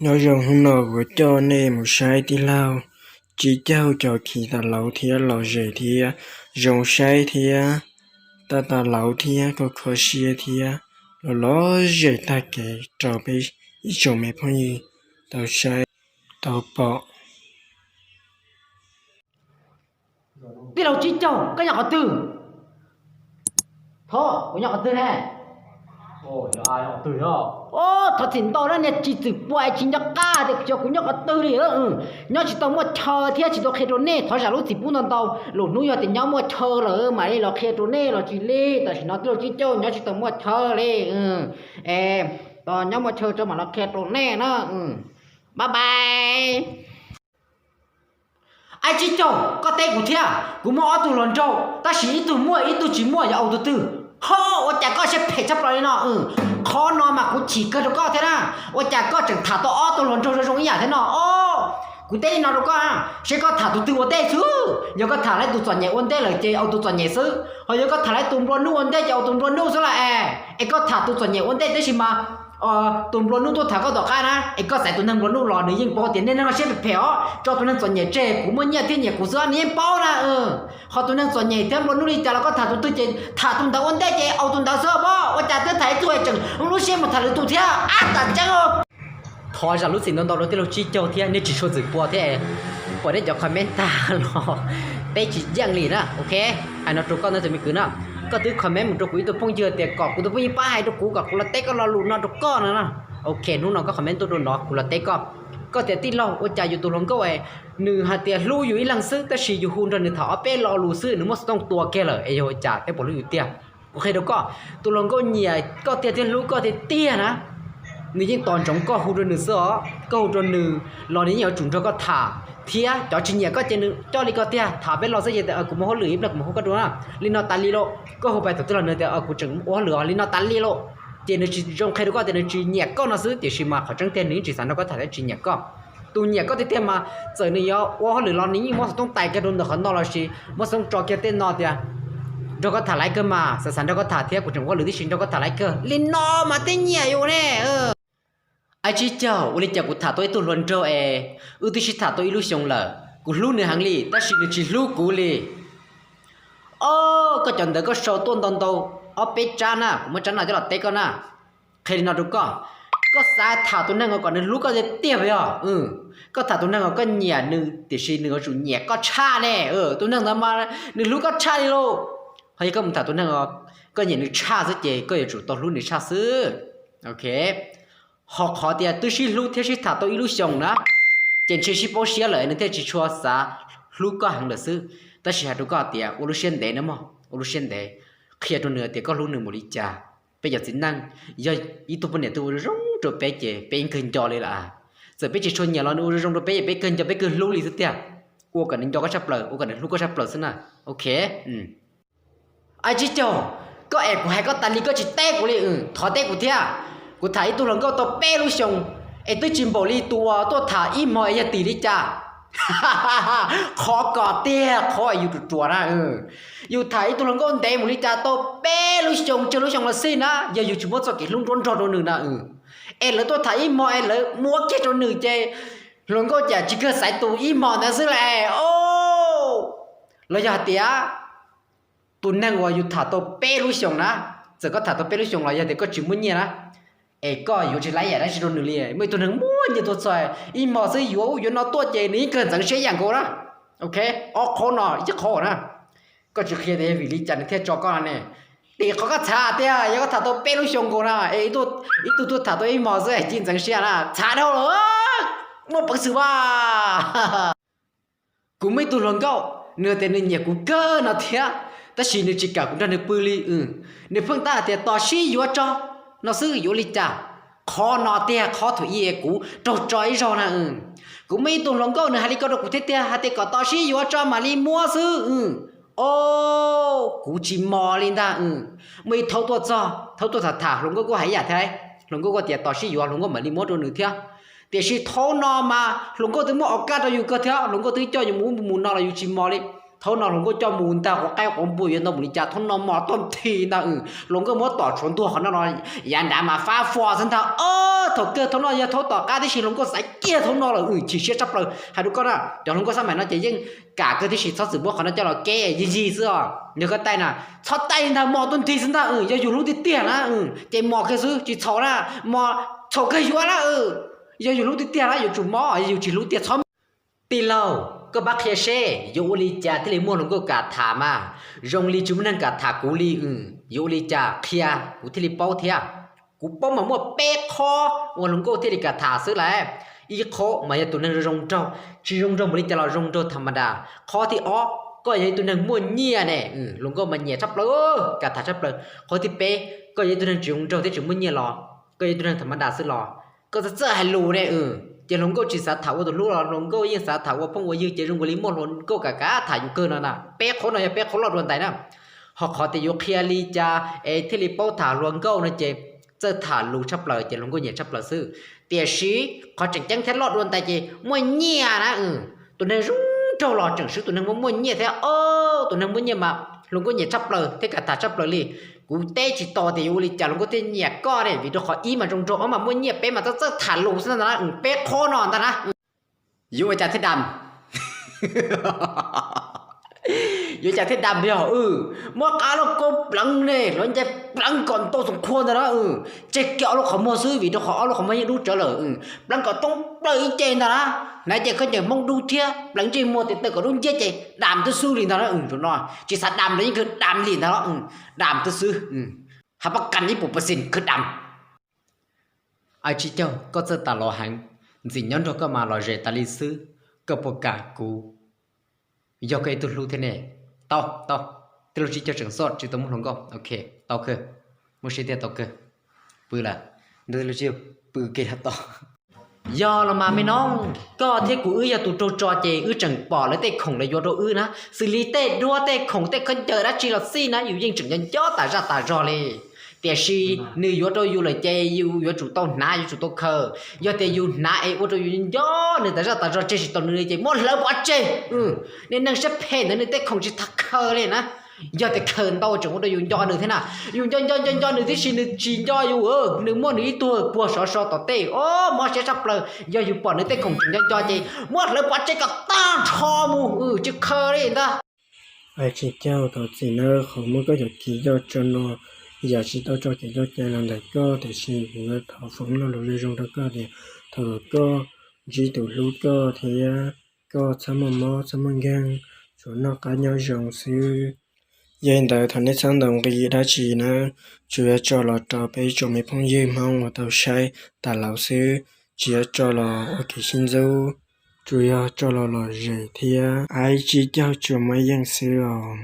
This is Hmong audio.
Nyob zoo hnub no kuv coj nej mus saib tij laug Tsib Caug cov khi tas lauv thiab lom zem thiab zoo saib thiab, tab tas lauv thiab kho kho siab thiab los lom zem tag kev rau peb ib tsoom me phooj ywg tau saib tau pom. Tij laug Tsib Caug, koj nyob qhov twg? Thov, kuv nyob qhov twg ne? Thov txim ntau na, niag tsis txwm pua es tsis nco qab tias xyov kuv nyob qhov twg li. Nyob tsis tau muaj chaw thiab tsis tau qhia rau nej, thov zam lub txim pub ntau ntau. Lwm hnub yog tias nyob muaj chaw lawm mam li los qhia rau nej los tsis li. Tam sim no tij laug Tsib Caug nyob tsis tau muaj chaw li. Es tos nyob muaj chaw rau mam los qhia rau nej na. Bye bye. Ai Tsib Caug, koj teb kuv thiab, kuv muaj ob tug hluas nraug tab sis ib tug muaj ib tug tsis muaj, yog ua tus twg? Ho, ua cas koj siab phem tshaj plaws li no? Qhov no mas kuv chim kawg rau koj thiab na. Ua cas koj tseem tham tau ob tug hluas nraug zoo zoo ib yam thiab no? O, kuv teb li no rau koj, seb koj tham tus twg ua ntej xwb. Yog koj tham lawv tus txom nyem ua ntej lawm ces ua tus txom nyem xwb, ho yog koj tham lawv tus nplua nuj ua ntej ces ua tus nplua nuj xwb las es. Es koj tham tus txom nyem ua ntej tib si mas tus nplua nuj tuaj tham koj tom qab na, es koj xaiv tus neeg nplua nuj los nws yeej paub tias niag neeg no siab phem phem os, tso tus neeg txom nyem tseg, kuv muaj nyiaj thiab nyiam kuv xwb, nws yeej paub na. Ho tus neeg txom nyem thiab nplua nuj li cas los koj tham tus twg ces tham tus ntawd ua ntej ces ua tus ntawd xwb os. Ua cas twb tham ib tug es tseem lub siab mus tham lwm tus thiab, ab tam tseeb. Thov zam lub txim ntau ntau rau tij laug Tsib Caug thiab, nej tsis tshua txwm pua thiab, pom nej cov comment tag los teb tsis yeej li na. Ok, hais no rau koj ntawm tus me kwv na, koj twb comment mus rau kuv ib tug phooj ywg tias kom kuv tus phooj ywg pab hais rau kuv kom kuv los teb koj lo lus no rau koj no na. Ok, hnub no koj comment tuaj rau no kuv los teb koj. Koj tias tij laug, ua cas yus tus hluas nkauj nws hais tias hlub yus ib leeg xwb tab sis yus hu nrog nws tham ob peb lo lus xwb nws muab xov tooj tua kiag lawm es yog ua cas, peb puas hlub yus tiag? Kuv qhia rau koj, tus hluas nkauj nyiam koj tiag thiab hlub koj tiag tiag na, nws yeej tos ntsoov koj hu rau nws xwb os. Koj hu rau nws los nws yeej yuav tsum nrog koj tham, thiab cov tsis nyiam koj ces nws coj li koj tiag, tham peb lo xwb ces tias kuv muaj hauj lwm ib pliag kuv mam hu koj dua na. Li no tas li lauj, koj hu pais thaum twg los nws tias kuv tseem ua hauj lwm os, li no tas li lauj. Ces nws tsis zoo qhia rau koj tias nws tsis nyiam koj no xwb, tiam sis mas qhov tseeb tiag nws yeej tsis xav nrog koj tham thiab tsis nyiam koj. Tus nyiam koj tiag tiag mas txawm nws yuav ua hauj lwm los nws yeej muab xov tooj tais kiag rau ntawm qhov no lossis muab xov tooj tso kiag tej no tias nrog koj tham laiv kawg mas, xav xav nrog koj tham thiab kuv tseem ua hauj lwm tib si, nrog koj tham laiv kawg, li no mas twb nyiam yus ne. Ai Tsib Caug, ua li cas kuv tham tau ib tug hluas nraug es wb twb sib tham tau ib lub xyoo lawm, kuv hlub nws heev li tab sis nws tsis hlub kuv li. O, koj cov ntawv koj sau tuaj ntau ntau, ob peb tsab na, kuv muab tsab no coj los teb koj na. Qhia li no rau koj, koj xav tham tus neeg uas kom nws hlub koj tiag tiag puas yog? Koj tham tus neeg uas koj nyiam nws tiam sis nws yuav tsum nyiam koj tshaj ne. Tus neeg ntawd mas nws hlub koj tshaj li lauj. Ho yog koj mus tham tus neeg uas koj nyiam nws tshaj xwb ces koj yuav tsum tau hlub nws tshaj xwb. Ok, ho qhov tias twb sib hlub thiab sib tham tau ib lub xyoos na, ces ntshe sib paub siab lawm nws thiaj tsis tshua xav hlub koj heev lawm xwb. Tab sis hais rau koj tias ua lub siab ntev na mog, ua lub siab ntev, qhia rau nws tias koj hlub nws npaum li cas. Peb cov txiv neej yog ib tug poj niam twg ua zoo zoo rau peb ces peb yeej kawg nco li lawm. Txawm peb tsis tshua nyiam los nws ua zoo zoo rau peb ces peb kawg nco, peb kawg hlub li xwb tiag. Ua kom nws nco koj tshaj plaws, ua kom nws hlub koj tshaj plaws xwb na. Ok. Ai Tsib Caug, koj es kuv hais koj tas li koj tsis teb kuv li, thov teb kuv thiab. Kuv tham ib tug hluas nkauj tau peb lub xyoos es twb tsis npaum li tus uas tuaj tham ib hmo es yog tim li cas. Qhov kom tiag, qhov yus ruam ruam na. Yus tham ib tug hluas nkauj ntev mus li cas tau peb lub xyoos tsawg lub xyoo los xij na, yog yus tsis muab txoj kev hlub nruab nrog rau nws na, es lawv tuaj tham ib hmo es lawv muab kiag rau nws ces hluas nkauj cas tsis kawg xaiv tus ib hmo ntawd xwb las. O, los yog hais tias tus neeg uas yus tham tau peb lub xyoos na, txawm koj tham tau peb lub xyoos los yog tias koj tsis muaj nyiaj na, es koj yuav tsis laib yam dab tsi rau nws li. Muaj ib tug neeg muaj nyiaj tuaj txog ib hmo xwb yuav ub yuav no tuaj ces nws yeej kawg ntxeev siab ib yam nkaus na. Ok, ob qhov no ib qhov na, koj tsis qhia tias yog vim li cas nws thiaj tso koj no ne. Tim qhov koj txhav tiag, yog koj tham tau peb lub xyoo nkaus na es ib tug tuaj tham tau ib hmo xwb cia li ntxeev siab na, txhav dhau lawm, muaj peev xwm mas. Kuv muaj ib tug hluas nkauj, nws tias nws nyiam kuv kawg no thiab, tab sis nws tsis kam kuv nrog nws pw li. Nws pheej tab hais tias tos sib yuav tso no xwb, yuav li cas? Qhov no tiag qhov thaum ub kuv raug tso ib zaug na. Kuv muaj ib tug hluas nkauj nws hais li ko rau kuv thiab tiag, hais tias kom tos sib yuav tso mam li muab xwb. O, kuv tsis mos li ntag. Muaj ib thaub tuaj txog, thaub tuaj tham tham, hluas nkauj kuj hais ib yam thiab, hluas nkauj kuj tias tos sib yuav hluas nkauj mam li muab rau nws thiab. Tiam sis thaum no mas hluas nkauj twb muab ua kaj rau yus kawg thiab, hluas nkauj twb coj yus mus ub mus no los yus tsis mos li. Thaum no hluas nkauj coj mus ntag, quav qaib quav npua yuav ntau npaum li cas, thaum no mos tuaj nthi ntag. Hluas nkauj muab tom tshuav ntuag qhov no no, yav nrad mas fab fo xwb ntag. Thaum kawg thaum no yog thaum tom qab tib si, hluas nkauj xav kiag thaum no lawm, chim siab tshaj plaws. Hais rau koj na, cov hluas nkauj xab maim no ces yeej kam kawg tib si, txhob txwm muab qhov no coj los keb yig yig xwb os. Nws ko taij na, txhob taij ntag, mos tuaj nthi xwb ntag. Yog yus hlub tiag tiag na, ces mos kiag xwb tsis txhaum na, mos txhaum kawg yuav na. Yog yus hlub tiag tiag na yuav tsum mos, yog yus tsis hlub tiag txhob mos. Tij laug, koj pab qhia seb yuav ua li cas thiaj li muaj hluas nkauj kam tham mas, zoo li tsis muaj neeg kam tham kuv li. Yuav ua li cas qhia kuv thiaj li paub thiab. Kuv paub mas muaj peb qhov uas hluas nkauj thiaj li kam tham xwb lawm. Ib qhov mas yog tus neeg zoo nraug, tsis zoo nraug npaum li cas los zoo nraug tham ma das. Qhov thib ob, koj yog ib tug neeg muaj nyiaj ne, hluas nkauj mas nyiam tshaj plaws, kam tham tshaj plaws. Qhov thib peb, koj yog ib tug neeg tsis zoo nraug thiab tsis muaj nyiaj los, koj yog ib tug neeg tham ma das xwb los, koj txawj txawj hais lus ne, ces hluas nkauj tsis xav tham ua tus hlub los hluas nkauj yeej xav tham ua phooj ua ywg, ces zoo nkaus li muaj hluas nkauj kam kam tham yus kawg no na. Peb qhov no yog peb qhov loj dua ntais na. Ho qhov tias yuav qhia li cas es thiaj li paub tham hluas nkauj no ces txawj tham lus tshaj plaws ces hluas nkauj nyiam tshaj plaws xwb. Tiam sis qhov tseem ceeb thiab loj dua ntais ces muaj nyiaj na. Tus neeg zoo nraug los tseem swb tus neeg muaj muaj nyiaj thiab. Tus neeg muaj nyiaj mas hluas nkauj nyiam tshaj plaws thiab kam tham tshaj plaws li. Kuv teb tsis tos tias yuav ua li cas hluas nkauj thiaj nyiam koj ne, vim rau qhov ib mas zoo nraug, ob mas muaj nyiaj, peb mas txawj txawj tham lus xwb ntag na. Peb qhov no ntag na. Yuav ua cas thiaj dam? Yuav ua cas thiaj dam yog muab qab lub koob pleev ne, hluav ncaig pleev kom ntau xoom khua ntag na. Tseg kiag ob lub qhov muag xwb, vim rau qhov ob lub qhov muag yeej dub tsawv lawm. Pleev kom toob plaws ib ce ntag na. Hnav ces khaub ncaws Hmoob dub thiab pleev ntsej muag tes taw kom dub nciab ces dam twb xwb li ntag na. Zaum no tsis xav dam los yeej kawg dam li ntag los, dam twb xwb. Hab pab kas ib puas pawv xees kawg dam. Ab Tsib Caug, koj txawj tas los heev, ntxim nyob nrog koj mas lom zem tas li xwb, koj puas kam kuv yog koj ib tug hlub thiab ne? Tau, tau. Tij laug Tsib Caug tseem xoj tsis tau muaj hluas nkauj, ok, tau kawg, muaj siab tiag tau kawg. Pw lawm, pw kiag tau. Yog los mas me noob, koj thiab kuv wb yog tus raug tso ces wb tseem pom lawv tej khoom lawv yuav rau wb na, xws li tej duab tej khoom tej khaub ncaws dab tsi los xij na yus yeej tseem nco nco tas zaj tas zog li. Tiam sis nws yuav rau yus lawm ces yus yuav tsum tau hnav yuav tsum tau khaws. Yog tias yus hnav es ua rau yus nco nws tas zaj tas zog tseg tsis tau nws li ces muab hlawv pov tseg. Niag neeg siab phem ntawd nws tej khoom tsis tau khaws li na. Yog tias khaws ntau tseem ua rau yus nco nws thiab na. Yus nco nco nco nco nws tib si nws tsis nco yus, nws muaj nws ib tug puag sov so tom tej os, mob siab tshaj plaws. Yog yus pom nws tej khoom tseem nco nco ces muab hlawv pov tseg kom tag nrho mus, tsis khaws li ntag. Ab Tsib Caug, thov txim nawb, qhov muab koj cov kev nco tso no, yam tsis tau tso kev tso cai los ntawm koj, tiam sis kuv thov foom lo lus zoo zoo rau koj tias thov kom koj ntsib tus hlub koj thiab koj txhob muaj mob txhob muaj nkeeg, tsuas noj qab nyob zoo xwb. Yog li ntawd thov nej txhob ntaus nqi dab tsi nawb, tsuas yog tso los rau peb tsoom me phooj ywg Hmoob uas tau saib tas laus xwb, tsis yog tso los ua kev sib ntxub, tsuas yog tso los lom zem thiab. Ab Tsib Caug tsuas muaj ib yeej xwb os.